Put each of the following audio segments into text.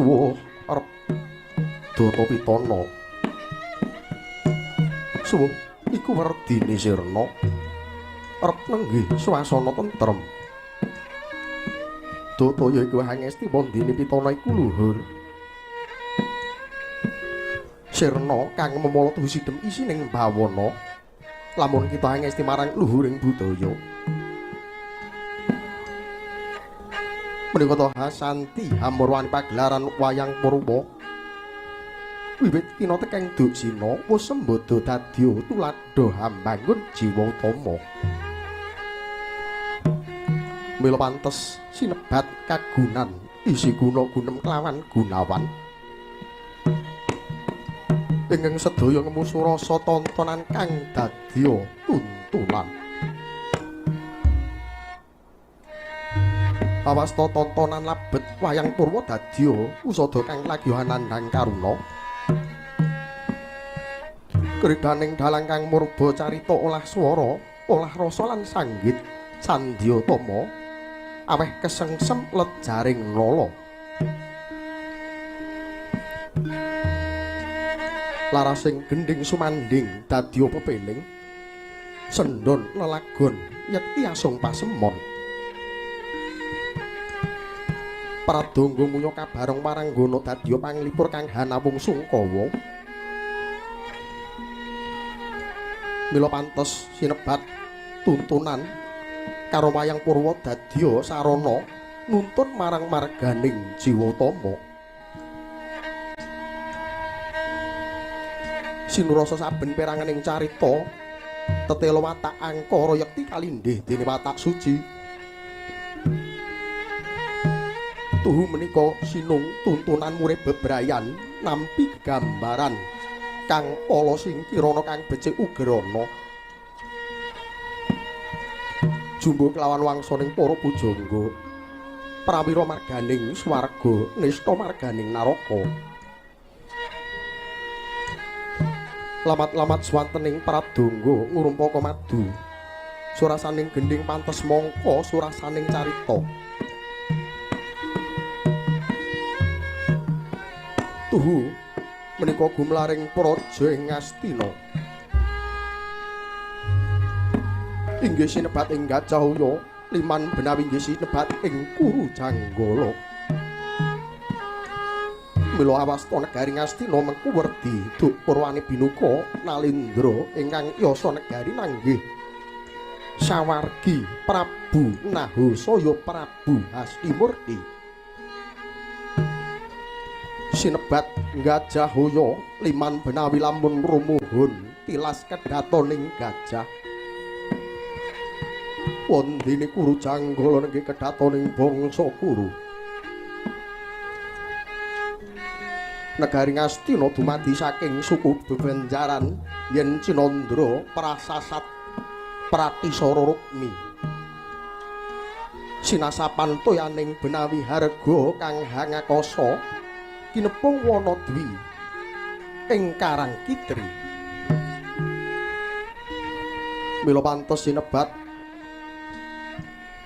Suwuh arep Data Pitana. Suwuh iku werdine sirna arep nenggih swasana tentrem. Data ya iku hangesti wondene Pitana iku luhur. Sirna kang memala tuhu sidem isining bawana lamun kita hangesti marang luhuring budaya. Menika ta Hasanti hamurwani pagelaran wayang purwa. Wiwit kina tekeng Duksina wis sembada dadya tuladha hambangun jiwa utama. Mila pantes sinebat kagunan isi guna gunem kelawan gunawan. Ingkang sedaya ngemu surasa tontonan kang dadya tuntunan. Awasta tontonan labet wayang purwa dadya usada kang lagi nandhang karuna. Kridaning dalang kang murba carita olah swara, olah rasa lan sanggit sandyatama aweh kesengsem lejaring nala. Larasing gendhing sumandhing dadya pepeling, sendhon lelagon yekti asung pasemon. Pradangga muya kabarong waranggana dadya panglipur kang hanawung sungkawa. Mila pantes sinebat tuntunan karo wayang purwa dadya sarana nuntun marang marganing jiwa utama. Sinurasa saben peranganing carita tetela watak angkara yekti kalindhih dene watak suci. Tuhu menika sinung tuntunan murid bebrayan nampi gambaran kang ala singkirana kang becik ugerana. Jumbuh kelawan wangsaning para pujangga, prawira marganing swarga, nista marganing naraka. Lamat-lamat swantening pradangga ngrumpaka madu. Surasaning gendhing pantes mangka surasaning carita. Tuhu menika gumlaring praja ing Ngastina. Inggih sinebat ing Gajahaya, liman benawi inggih sinebat ing Kuru Janggala. Mila awasta negari Ngastina mengku werdi duk purwane binuka Nalendra ingkang yasa negari nanggih sawargi Prabu Nahusaya Prabu Hastimurti. Sinebat Gajahaya liman benawi lamun rumuhun tilas kedatoning gajah. Wondene Kuru Janggala nenggih kedatoning bangsa Kuru. Negari Ngastina dumadi saking suku Bebenjaran yen Cinandra prasasat Pratisara Rukmi. Sinasapan toyaning benawi harga kang hangakasa kinepung wana dwi ing Karang Kitri. Mila pantes sinebat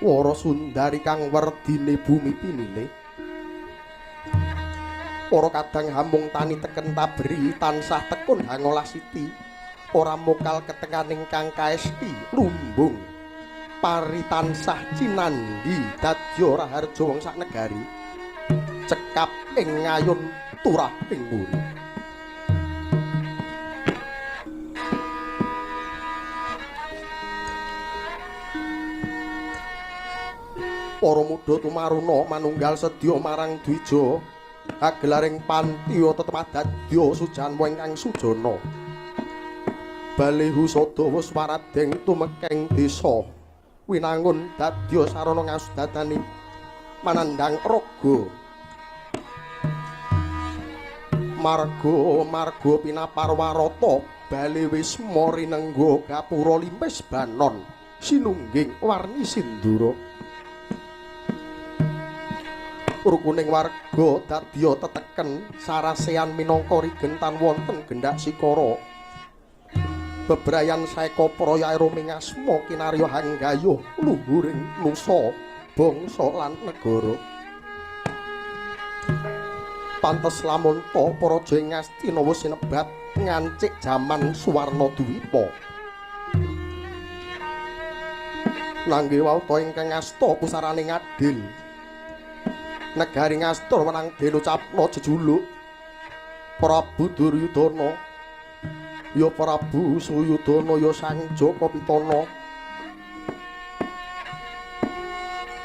Wara Sundari kang werdine bumi pinilih. Para kadang hamung tani teken taberi tansah tekun hangolah siti, ora mokal ketekaning kang kaesti lumbung. Pari tansah cinandhi dadya raharja wong sak negari. Cekap ing ngayun turah ing mburi. Para muda tumaruna manunggal sedya marang Dwija, agelaring pantiya tetep adadya sujanma ingkang sujana. Balehu sada waradeng tumekeng desa winangun dadya sarana ngasudadani manandhang raga. Marga marga pinapar warata bale wisma rinengga gapura limpis banon sinungging warni sindura. Rukuning warga dadya teteken sarasean minangka rigentan wonten gendak sikara. Bebrayan saeka praya rumingasma kinarya hanggayuh luhuring nusa bangsa lan negara. Pantes lamun ta para raja ing Ngastina wis sinebat ngancik jaman Suwarna Dwipa. Nangge wauta ingkang asta pusarane ngadil. Negari Ngastina wenang denucapna jejuluk Prabu Duryudana, ya Prabu Suyudana, ya Sang Jaka Pitana.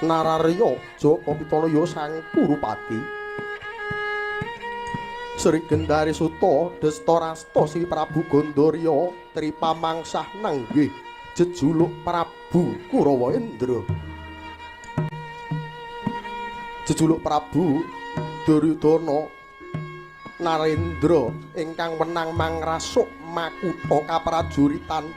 Nararya Jaka Pitana ya Sang Kurupati. Sri Gendari Suta Destarasta Sri Prabu Gandarya Tripamangsah nenggih jejuluk Prabu Kurawa Indra. Jejuluk Prabu Duryudana Narendra ingkang wenang mangrasuk makutha kaprajuritan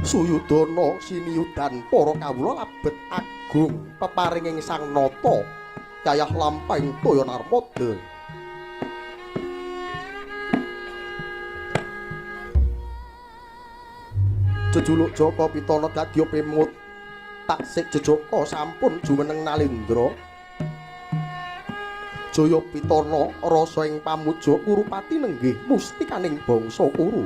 Suyudana siniyudan para kawula labet agung peparinging Sang Nata yayah lampahing toya narmada. Jejuluk Jaka Pitana dadya pemut taksik jejaka sampun jumeneng Nalendra. Jaya Pitana rasa ing pamuja Kurupati nenggih mustikaning bangsa Kuru.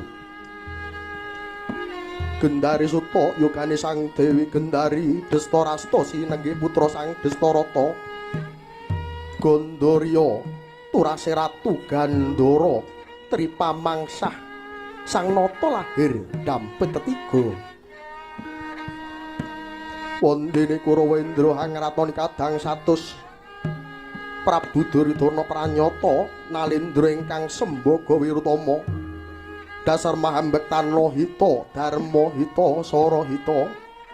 Gendari Suta yogane Sang Dewi Gendari Destarasta sinenggih putra Sang Destarata. Gandarya turase Ratu Gandhara Tripamangsah Sang Nata lahir dampet tetiga. Wondene Kurawendra hangratoni kadang 100 Prabu Duryudana pranyata Nalendra ingkang sembaga wirutama dasar mahambektana hita dharma hita sara hita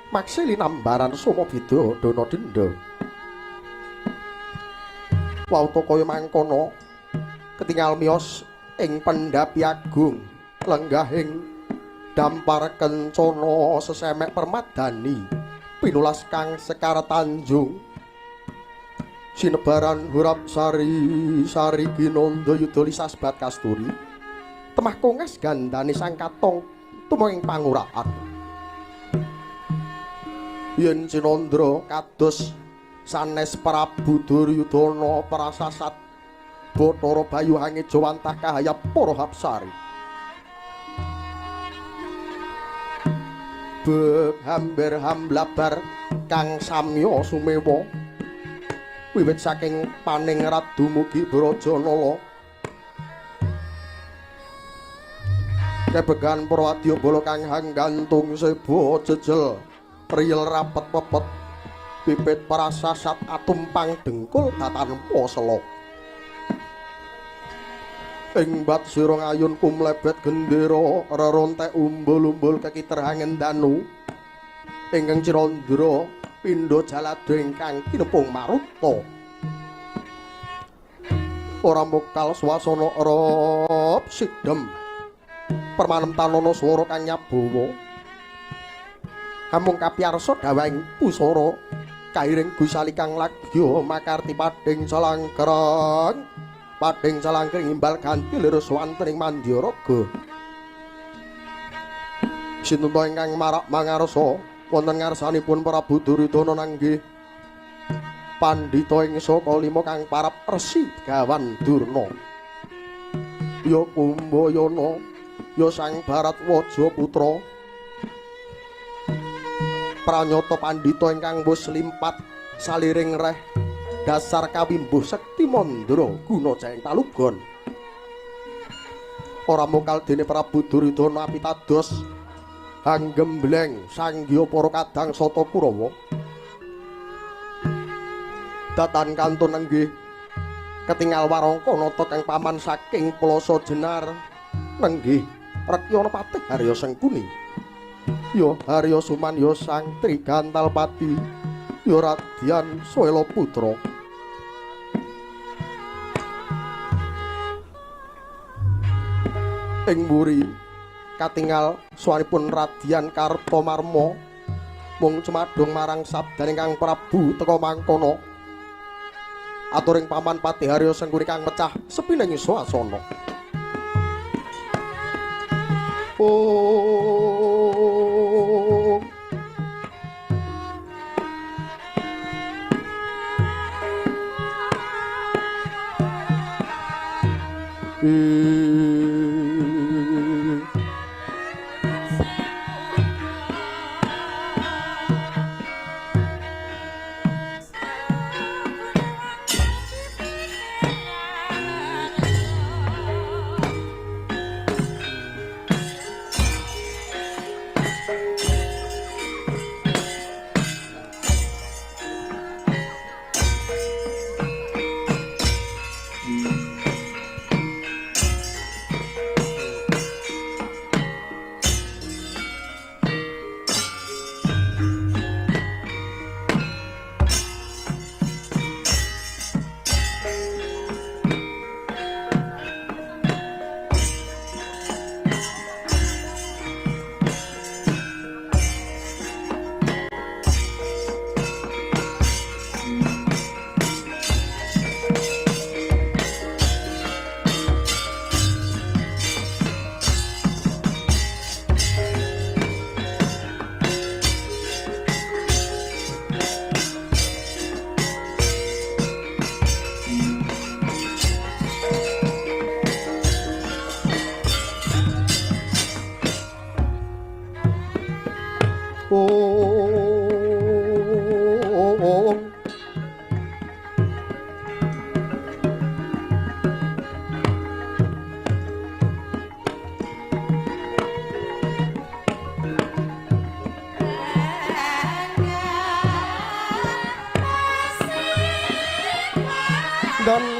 maksih linambaran soma bida dana denda. Wauta kaya mangkono ketingal miyos ing pendhapi agung lenggahing dampar kencana sesemek permadani pinulas kang Sekar Tanjung sinebaran hurap sari sari ginanda yuda lisasbat kasturi temah kongas gandane sang katong tumenging panguraan. Yen Cinandra kados sanes Prabu Duryudana prasasat Bathara Bayu hangejawantah kahayap para hapsari. Bek hamber hamblabar kang samya sumewa wiwit saking paningrat dumugi Brajanala kebegan para wadyabala kang hanggantung seba jejel riyel rapet pepet pipit prasasat atumpang dengkul tatanpa sela. Ing bat sira ngayun kumlebet gendera rerontek umbul-umbul kekiter hangendanu ingkang Cirandra pindha jalada ingkang kinepung maruta. Ora mokal swasana rop sidem permanem tanana swara kang nyabawa amung kapiyarsa dawahing pusara kairing gusali kang lagya makarti padhing salangkreng padhing salangkring imbal ganti lir swanten ing Mandyaraga. Sinten ta ingkang marak mangarsa wonten ngarsanipun Prabu Duryudana nanggih pandhita ing saka lima kang parap Resi Gawan Durna, ya Kumbayana, ya Sang Baratwaja putra. Pranyata pandhita ingkang wis limpat saliring reh dasar kawimbuh sekti mandra guna jaeng palugon. Ora mokal dene Prabu Duryudana pitados hanggembleng sanggya para kadang sata Kurawa. Datan kantun nenggih ketingal warangka nata kang paman saking Plasa Jenar nenggih Rekyana Patih Harya Sengkuni, ya Harya Suman, ya Sang Trigantalpati, ya Radyan Suela Putra. Ing mburi katingal swanipun Radyan Kartomarma mung cemadhong marang sabdaning Kang Prabu teka mangkono. Aturing paman Patih Harya Sengkuni kang mecah sepining swasana. Oh. Dan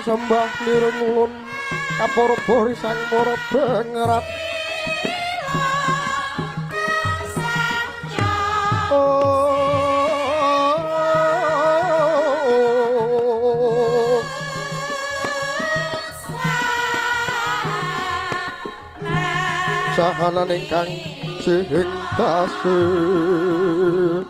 sembah nireng ulun kapara sang para bengrat. Sahanan ingkang sihing tasih.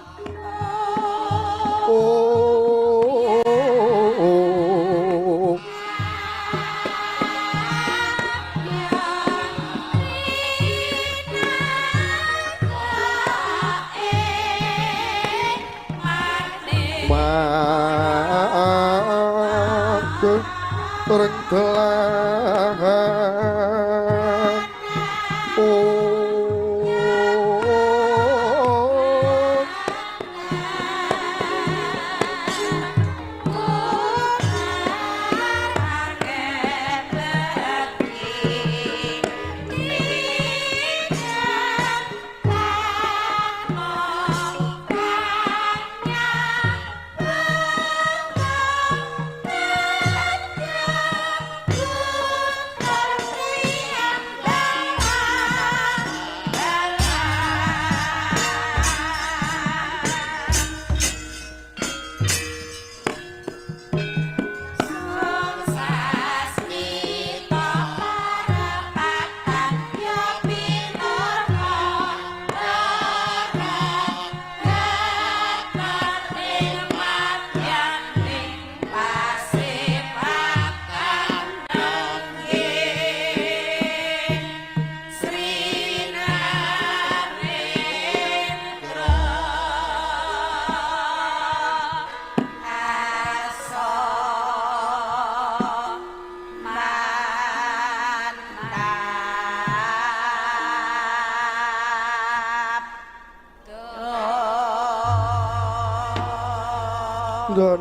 Dan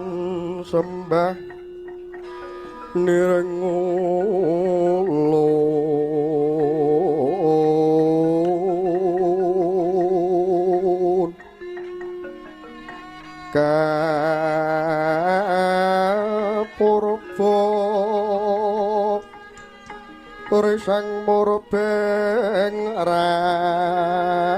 sembah nireng ulun kapurba risang murbeng rat.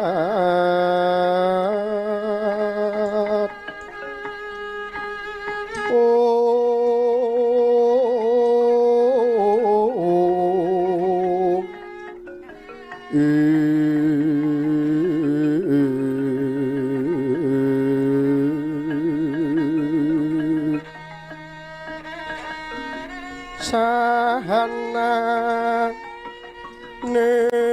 Sahana nekak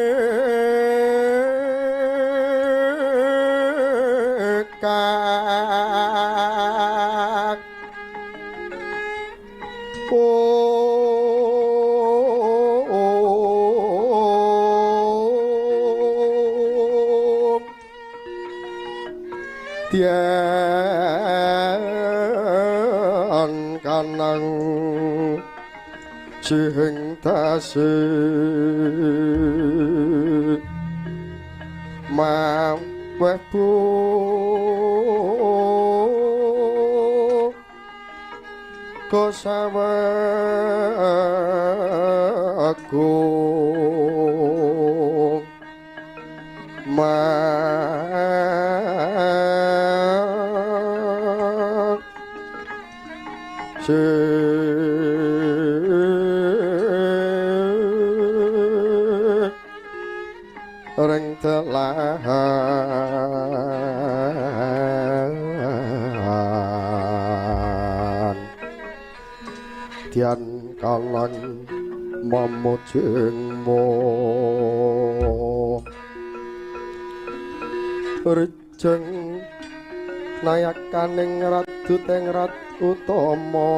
Dian kanang sing dasi maweh bu kosawaku ma ring telahan dian kalang mamujengmo rejeng nayakaning radut ing rat utama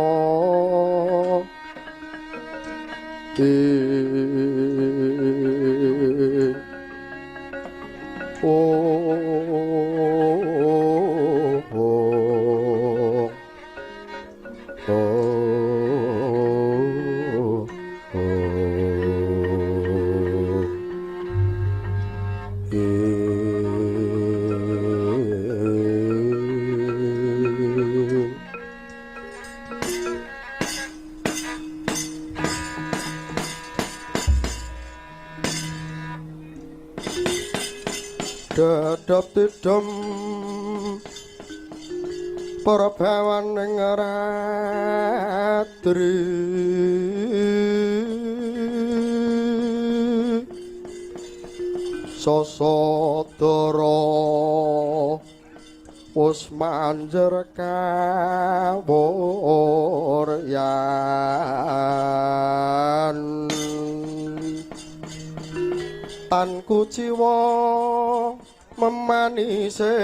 Dadap tidem prabawaning ratri Sasodara wis manjer kawuryan tan kuciwa memanise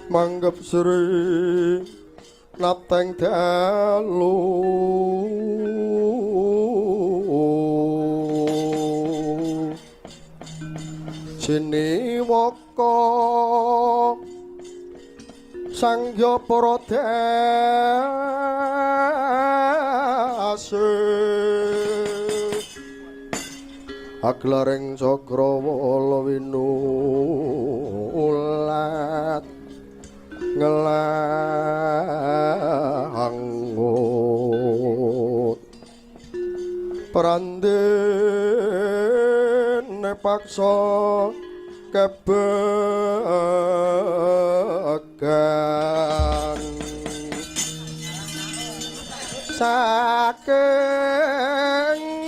manggep sri napteng dalu siniwaka sangya pradase aglaring cakrawala winulat ngelangut prandene paksa kebegan saking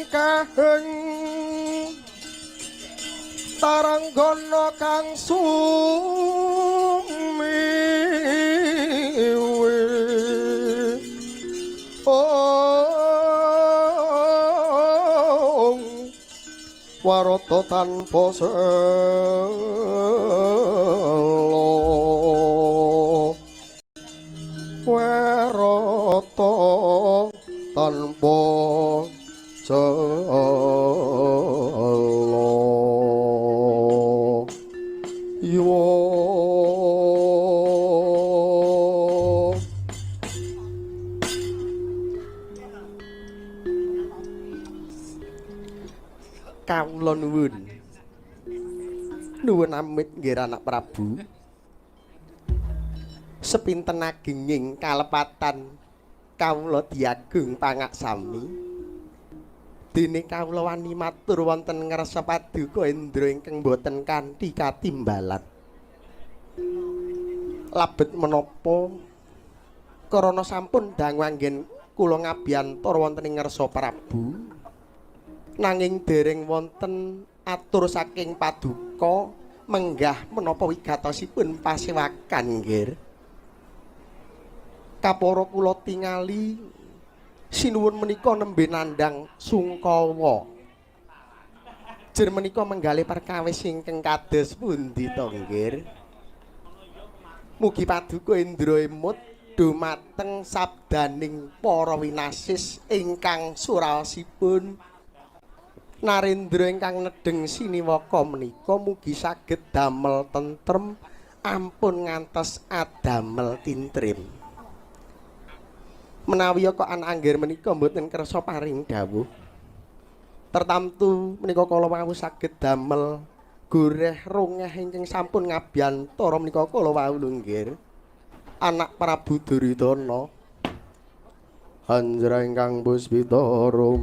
kaheng taranggana kang sumiwi ong warata tanpa sela warata tanpa sela Iwo kawula nuwun nuwun amit nggih anak Prabu sepinten agenging kalepatan kawula diagung pangaksami dene kawula wani matur wonten ngarsa paduka Indra ingkang boten kanthi katimbalan labet menapa krana sampun dangu anggen kula ngabiyantara wonten ing ngarsa Prabu nanging dereng wonten atur saking paduka menggah menapa wigatosipun pasewakan nggih kapara kula tingali sinuwun menika nembe nandhang sungkawa jer menika menggalih perkawis ingkang kados pundi to nggih mugi paduka Indra emut dumateng sabdaning para winasis ingkang suraosipun. Narendra ingkang nedheng siniwaka menika mugi saged damel tentrem, ampun ngantos adamel tintrim. Menawi kok anak angger menika mboten kersa paring dawuh tertamtu menika kala wau saged damel goreh rongeh ingkang sampun ngabiyantara menika kala wau lho nggih. Anak Prabu Duryudana anjra ingkang puspitarum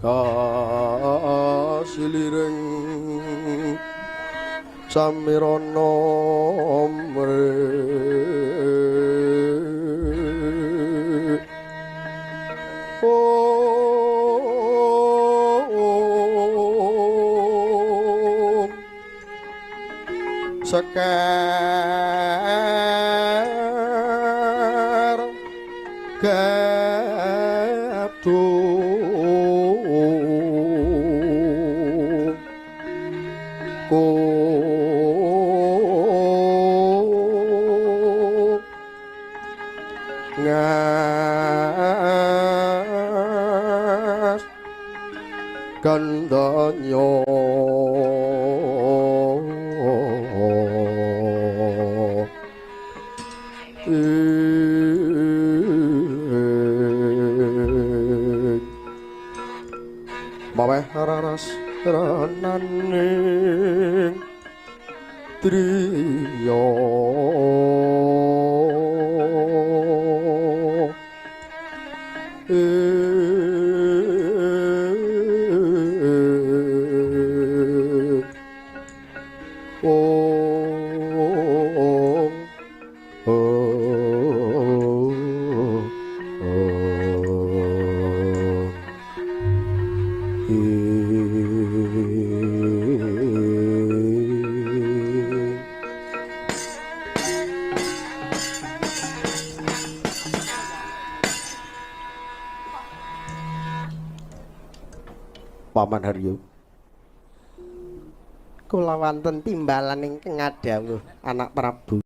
kasiliring samirana mre seker gadung ko ngas gandanya maweh raras renaning driya Paman Haryo, kula wonten timbalan ingkang ngadhawuh anak Prabu.